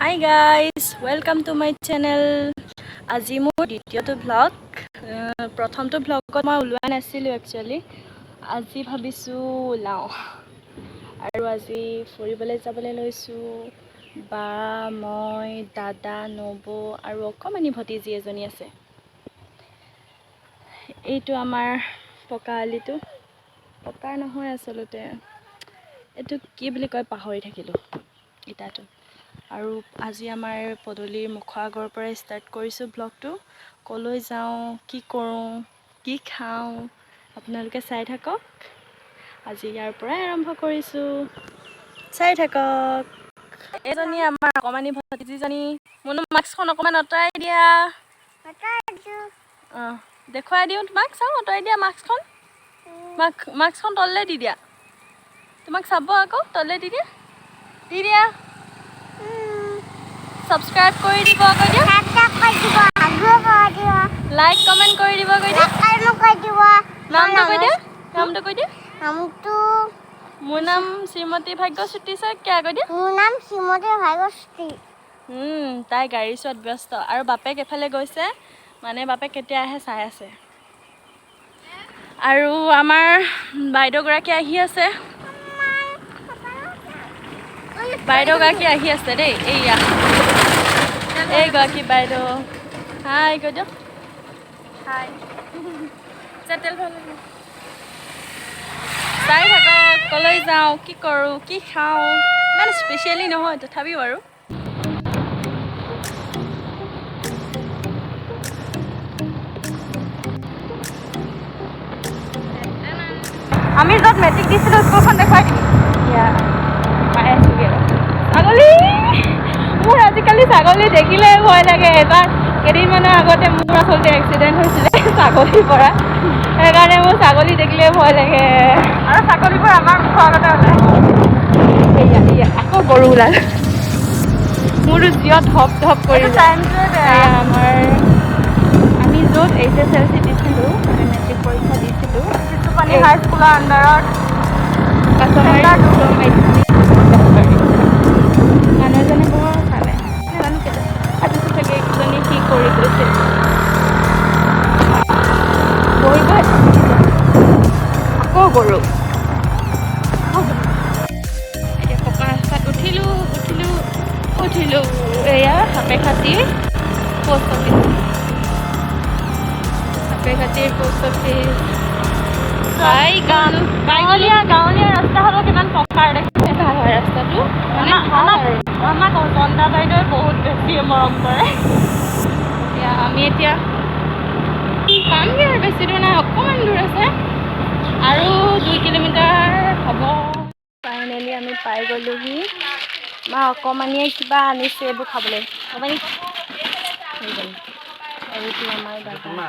Hi guys, welcome to my channel. আজি মোৰ দ্বিতীয়টো ভ্লগ। প্ৰথমটো ভ্লগত মই ওলোৱা নাছিলোঁ একচুৱেলি। আজি ভাবিছোঁ ওলাওঁ আৰু আজি ফুৰিবলৈ যাবলৈ লৈছোঁ। বা, মই, দাদা, নবৌ আৰু অকণমানি ভতিজী এজনী আছে। এইটো আমাৰ পকা আলিটো, পকা নহয় আচলতে, এইটো কি বুলি কয় পাহৰি থাকিলোঁ, ইটাটো। আৰু আজি আমাৰ পদূলিৰ মুখৰ আগৰ পৰাই ষ্টাৰ্ট কৰিছোঁ ব্লগটো। ক'লৈ যাওঁ, কি কৰোঁ, কি খাওঁ, আপোনালোকে চাই থাকক। আজি ইয়াৰ পৰাই আৰম্ভ কৰিছোঁ, চাই থাকক। এইজনী আমাৰ অকণমানি ভতিজীজনী। মোনো, মাস্কখন অকণমান আঁতৰাই দিয়া। অঁ, দেখুৱাই দিওঁ তোমাক, চাওঁ। আঁতৰাই দিয়া মাস্কখন। মাস্কখন তললৈ দি দিয়া। তোমাক চাব আকৌ। তললৈ দি দিয়া, দি দিয়া। ছাবস্ক্ৰাইব কৰি দিব কৈ দিয়া। লাইক কমেণ্ট কৰি দিব কৈ দিয়া। নামটো কৈ দিয়া, নামটো কৈ দিয়া। নামটো? মোৰ নাম শ্ৰীমতী ভাগ্যশ্ৰুতি শইকীয়া কৈ দিয়া। মোৰ নাম শ্ৰীমতী ভাগ্যশ্ৰী। তাই গাড়ী চোৱাত ব্যস্ত আৰু বাপেক এফালে গৈছে, মানে বাপেক কেতিয়া আহে চাই আছে। আৰু আমাৰ বাইদেউগৰাকী আহি আছে, বাইদেউগৰাকী আহি আছে দেই। এইয়া এইগৰাকী বাইদেউ। হাই কৈ দিয়ক। হাই। চেটেল ভাল। চাই থাকক ক'লৈ যাওঁ, কি কৰোঁ, কি খাওঁ। ইমান স্পেচিয়েলি নহয় তথাপিও আৰু। আমি য'ত মেট্ৰিক দিছিলোঁ, স্কুলখন দেখুৱাই দিম। পাই আছোগৈ। ছাগলী! মোৰ আজিকালি ছাগলী দেখিলে ভয় লাগে। এবাৰ কেইদিনমানৰ আগতে মোৰ আচলতে এক্সিডেণ্ট হৈছিলে ছাগলীৰ পৰা, সেইকাৰণে মোৰ ছাগলী দেখিলে ভয় লাগে। আৰু ছাগলীবোৰ আমাৰ মুখৰ আগতে ওলায়। এয়া, এয়া আকৌ গৰু ওলাল। মোৰতো জিঅ ধপ ধপ কৰি এইটো যায়। টাইমটোৱে বেয়া। এয়া আমাৰ, আমি য'ত এইচএছএলচি দিছিলোঁ, মানে মেট্ৰিক পৰীক্ষা দিছিলোঁ। চিচুপানী হাই স্কুলৰ আণ্ডাৰত। কাছমাৰী উচ্চ মাধ্যমিক বিদ্যালয়। মানুহ এজনে বৰ খালে, নাজানো কেলৈ ভাবিছোঁ চাগে এইকেইজনী কি কৰি গৈছে। বহিব। আকৌ গৰু। এতিয়া পকা ৰাস্তাত উঠিলোঁ, উঠিলোঁ, উঠিলোঁ। এয়া সাপেখাতিৰ পোষ্ট অফিচ, সাপেখাতিৰ পোষ্ট অফিচ পাই গ'লো, পাই গ'লো। গাঁৱলীয়া গাঁৱলীয়া ৰাস্তা হ'লেও কিমান পকাৰ দেখিছে। ভাল হয় ৰাস্তাটো, মানে ভাল আৰু। আমাক অজন্তা বাইদেৱে বহুত বেছি মৰম কৰে। এতিয়া আমি এতিয়া পামগৈ আৰু, বেছি দূৰ নাই, অকণমান দূৰ আছে আৰু, 2 কিলোমিটাৰ হ'ব। ফাইনেলি আমি পাই গ'লোহি। মা অকণমানিয়ে কিবা আনিছে এইবোৰ খাবলৈ। অকণমানি হৈ গ'ল। আৰু এইটো আমাৰ দাদা।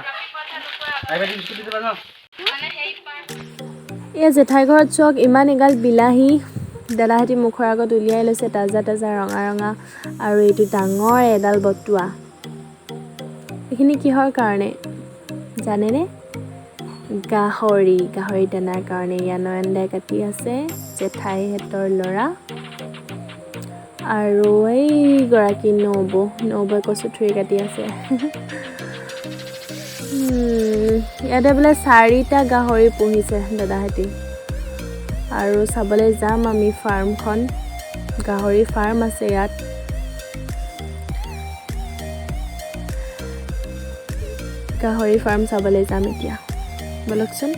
এই জেঠাই ঘৰত চাওক, ইমান এগাল বিলাহী দাদাহঁতি মুখৰ আগত উলিয়াই লৈছে, তাজা তাজা ৰঙা ৰঙা। আৰু এইটো ডাঙৰ এডাল বটুৱা। এইখিনি কিহৰ কাৰণে জানেনে? গাহৰি, গাহৰি দানাৰ কাৰণে। এয়া নয়নদাই কাটি আছে, জেঠাইহঁতৰ ল'ৰা। আৰু এইগৰাকী নবৌ, নবৌৱে কচু থুৰি কাটি আছে। ইয়াতে বোলে চাৰিটা গাহৰি পুহিছে দাদাহঁতি। আৰু চাবলৈ যাম আমি ফাৰ্মখন। গাহৰি ফাৰ্ম আছে ইয়াত। গাহৰি ফাৰ্ম চাবলৈ যাম এতিয়া, ব'লকচোন।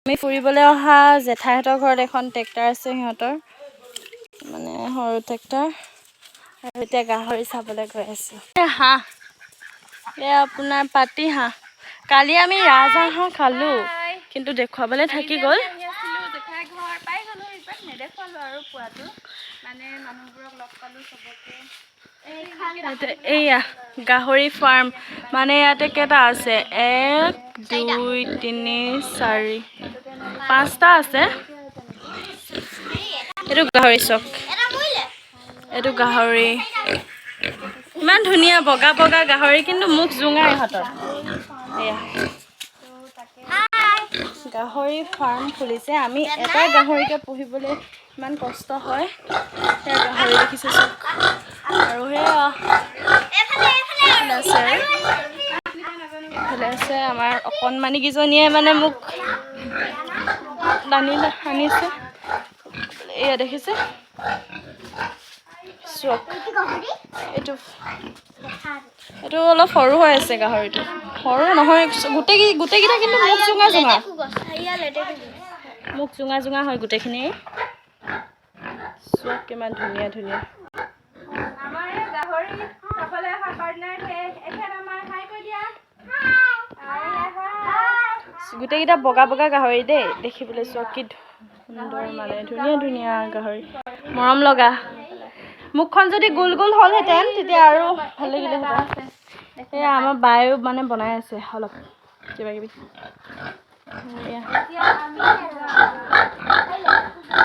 আমি ফুৰিবলৈ অহা জেঠাইহঁতৰ ঘৰত এখন ট্ৰেক্টৰ আছে সিহঁতৰ, মানে সৰু ট্ৰেক্টৰ। আৰু এতিয়া গাহৰি চাবলৈ গৈ আছোঁ। হাঁহ, এয়া আপোনাৰ পাতি হাঁহ। কালি আমি ৰাজহাঁহ খালোঁ, কিন্তু দেখুৱাবলৈ থাকি গ'ল। আহি আছিলোঁ, জেঠাই ঘৰ পাই গ'লো। ইমান নেদেখুৱালো আৰু পোৱাটো, মানে মানুহবোৰক লগ পালোঁ চবকে। ইয়াতে এইয়া গাহৰি ফাৰ্ম। মানে ইয়াতে কেইটা আছে? এক, দুই, তিনি, চাৰি, পাঁচটা আছে। এইটো গাহৰি চক। এইটো গাহৰি ইমান ধুনীয়া বগা বগা গাহৰি, কিন্তু মুখ জোঙা ইহঁতৰ। এয়া গাহৰি ফাৰ্ম খুলিছে। আমি এটা গাহৰিকে পুহিবলৈ ইমান কষ্ট হয়, সেয়া গাহৰি দেখিছে চব। অকণমানিকেইজনীয়ে মানে মোক টানি আনিছে। এয়া দেখিছে, চাওক, এইটো এইটো অলপ সৰু হৈ আছে গাহৰিটো। সৰু নহয়, গোটেইকেইটা কিন্তু মুখ জোঙা জোঙা, মুখ জোঙা জোঙা হয় গোটেইখিনি। চাওক কিমান ধুনীয়া ধুনীয়া। আমাৰ এই গাহৰি চাবলৈ অহা পাৰ্টনাৰ এখেত আমাৰ। হাই কৈ দিয়া। হাই হাই। গোটেইকেইটা বগা বগা গাহৰি দেই দেখিবলৈ। চাওক কি সুন্দৰ, মানে ধুনীয়া ধুনীয়া গাহৰি, মৰম লগা। মুখখন যদি গোল গোল হ'লহেঁতেন, তেতিয়া আৰু ভাল লাগিলেহেঁতেন। এয়া আমাৰ বায়েও মানে বনাই আছে অলপ কিবা কিবি। এয়া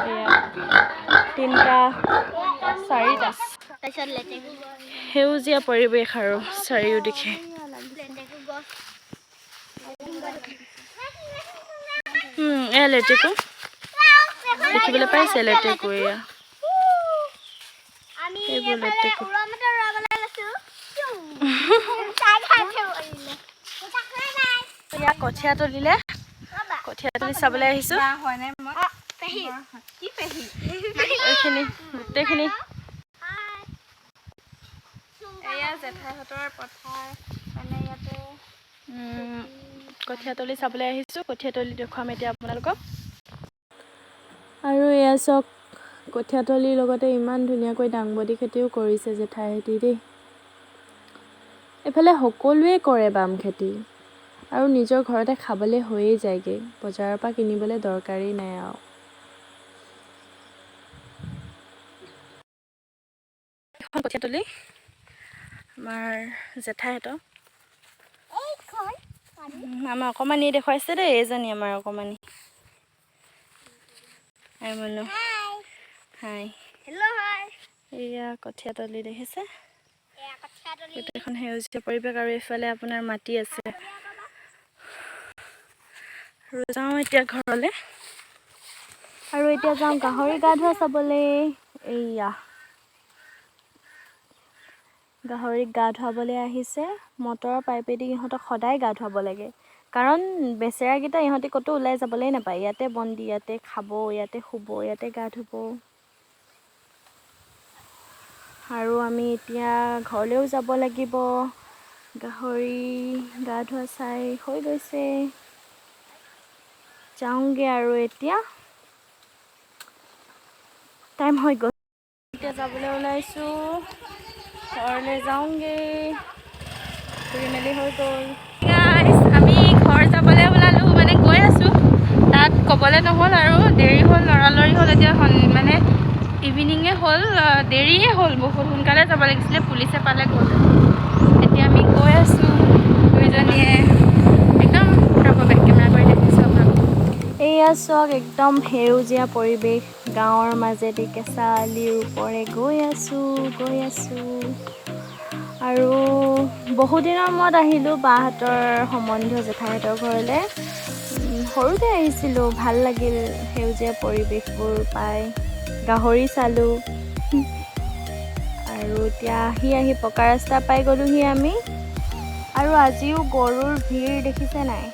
এয়া তিনিটা চাৰিটা। তাৰপিছত লেটেকু। সেউজীয়া পৰিৱেশ আৰু চাৰিওদিশে। লেটেকু গছ। এয়া লেটেকু দেখিবলৈ পাইছে, লেটেকু এয়া। আমি এইবোৰ এইফালে লেটেকু। উৰা মটৰ উৰাবলৈ গৈছো। চাই খাইছে পৰিলে। এয়া কঠীয়া তুলিলে, কঠীয়া তুলি চাবলৈ আহিছোঁ। হয় নাই মই পেহী। কি পেহী? এইখিনি গোটেইখিনি। এয়া জেঠাইহঁতৰ পথাৰ, মানে ইয়াতে কঠীয়া তলি চাবলৈ আহিছোঁ। কঠীয়া তলি দেখুৱাম এতিয়া আপোনালোকক। আৰু এয়া চাওক, কঠীয়াতলিৰ লগতে ইমান ধুনীয়াকৈ দাংবডি খেতিও কৰিছে জেঠাইহঁতি দেই। এইফালে সকলোৱে কৰে বাম খেতি আৰু নিজৰ ঘৰতে খাবলৈ হৈয়ে যায়গৈ, বজাৰৰ পৰা কিনিবলৈ দৰকাৰেই নাই আৰু। এখন কঠীয়াতলি আমাৰ জেঠাইহঁতৰ। এইখন। আমাৰ অকণমানি দেখুৱাইছে দেই। এইজনী আমাৰ অকণমানি। হাই মনু। হাই। হাই। হেল্ল', হাই। এয়া কঠীয়াতলি দেখিছে। এয়া কঠীয়াতলি। গোটেইখন সেউজীয়া পৰিৱেশ আৰু এইফালে আপোনাৰ মাটি আছে। আৰু যাওঁ এতিয়া ঘৰলৈ। আৰু এতিয়া যাওঁ গাহৰি গা ধোৱা চাবলৈ। এইয়া গাহৰিক গা ধুৱাবলৈ আহিছে। মটৰৰ পাইপেদি ইহঁতক সদায় গা ধুৱাব লাগে, কাৰণ বেচেৰাকেইটা ইহঁতি ক'তো ওলাই যাবলৈ নাপায়। ইয়াতে বন্দী, ইয়াতে খাব, ইয়াতে শুব, ইয়াতে গা ধুব। আৰু আমি এতিয়া ঘৰলৈও যাব লাগিব। গাহৰি গা ধোৱা চাই হৈ গৈছে, যাওঁগৈ আৰু এতিয়া টাইম হৈ গ'ল। এতিয়া যাবলৈ ওলাইছোঁ, ঘৰলৈ যাওঁগৈ। ফুৰি মেলি হৈ গ'ল। গাইজ, আমি ঘৰ যাবলৈ ওলালোঁ, মানে গৈ আছোঁ। তাত ক'বলৈ নহ'ল আৰু দেৰি হ'ল, লৰালৰি হ'ল। এতিয়া মানে ইভিনিঙে হ'ল, দেৰিয়ে হ'ল বহুত। সোনকালে যাব লাগিছিলে, পুলিচে পালে গ'ল। এতিয়া আমি গৈ আছোঁ দুইজনীয়ে। একদম ৰ'ব, বেক কেমেৰা কৰি দেখিছোঁ আপোনালোকক। এয়া চাওক, একদম সেউজীয়া পৰিৱেশ, গাঁৱৰ মাজেদি কেঁচা আলিৰ ওপৰে গৈ আছোঁ, গৈ আছোঁ। আৰু বহুদিনৰ মূৰত আহিলোঁ বাহঁতৰ সম্বন্ধীয় জেঠাইহঁতৰ ঘৰলৈ। সৰুতে আহিছিলোঁ। ভাল লাগিল সেউজীয়া পৰিৱেশবোৰ পাই, গাহৰি চালোঁ। আৰু এতিয়া আহি আহি পকা ৰাস্তা পাই গ'লোহি আমি। আৰু আজিও গৰুৰ ভিৰ দেখিছে নাই?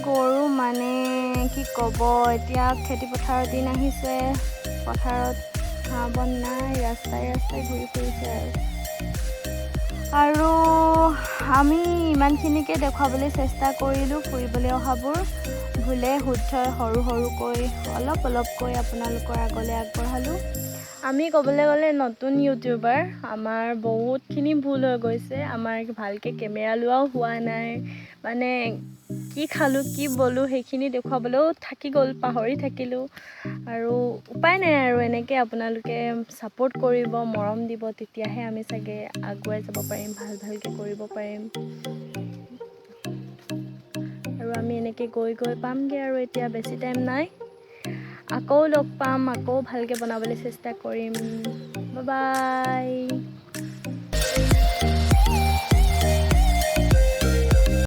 গৰু মানে কি ক'ব, এতিয়া খেতি পথাৰৰ দিন আহিছে। পথাৰত ঘাঁহ বন নাই, ৰাস্তাই ৰাস্তাই ঘূৰি ফুৰিছে। আৰু আমি ইমানখিনিকে দেখুৱাবলৈ চেষ্টা কৰিলোঁ। ফুৰিবলৈ অহাবোৰ ভুলে শুদ্ধই সৰু সৰুকৈ অলপ অলপকৈ আপোনালোকৰ আগলৈ আগবঢ়ালোঁ। আমি ক'বলৈ গ'লে নতুন ইউটিউবাৰ, আমাৰ বহুতখিনি ভুল হৈ গৈছে। আমাৰ ভালকৈ কেমেৰা লোৱাও হোৱা নাই, মানে কি খালোঁ কি বলোঁ সেইখিনি দেখুৱাবলৈও থাকি গ'ল, পাহৰি থাকিলোঁ। আৰু উপায় নাই আৰু, এনেকৈ আপোনালোকে ছাপোৰ্ট কৰিব, মৰম দিব, তেতিয়াহে আমি চাগে আগুৱাই যাব পাৰিম, ভাল ভালকৈ কৰিব পাৰিম। আৰু আমি এনেকৈ গৈ গৈ পামগৈ। আৰু এতিয়া বেছি টাইম নাই। আকৌ লগ পাম, আকৌ ভালকৈ বনাবলৈ চেষ্টা কৰিম। বাই।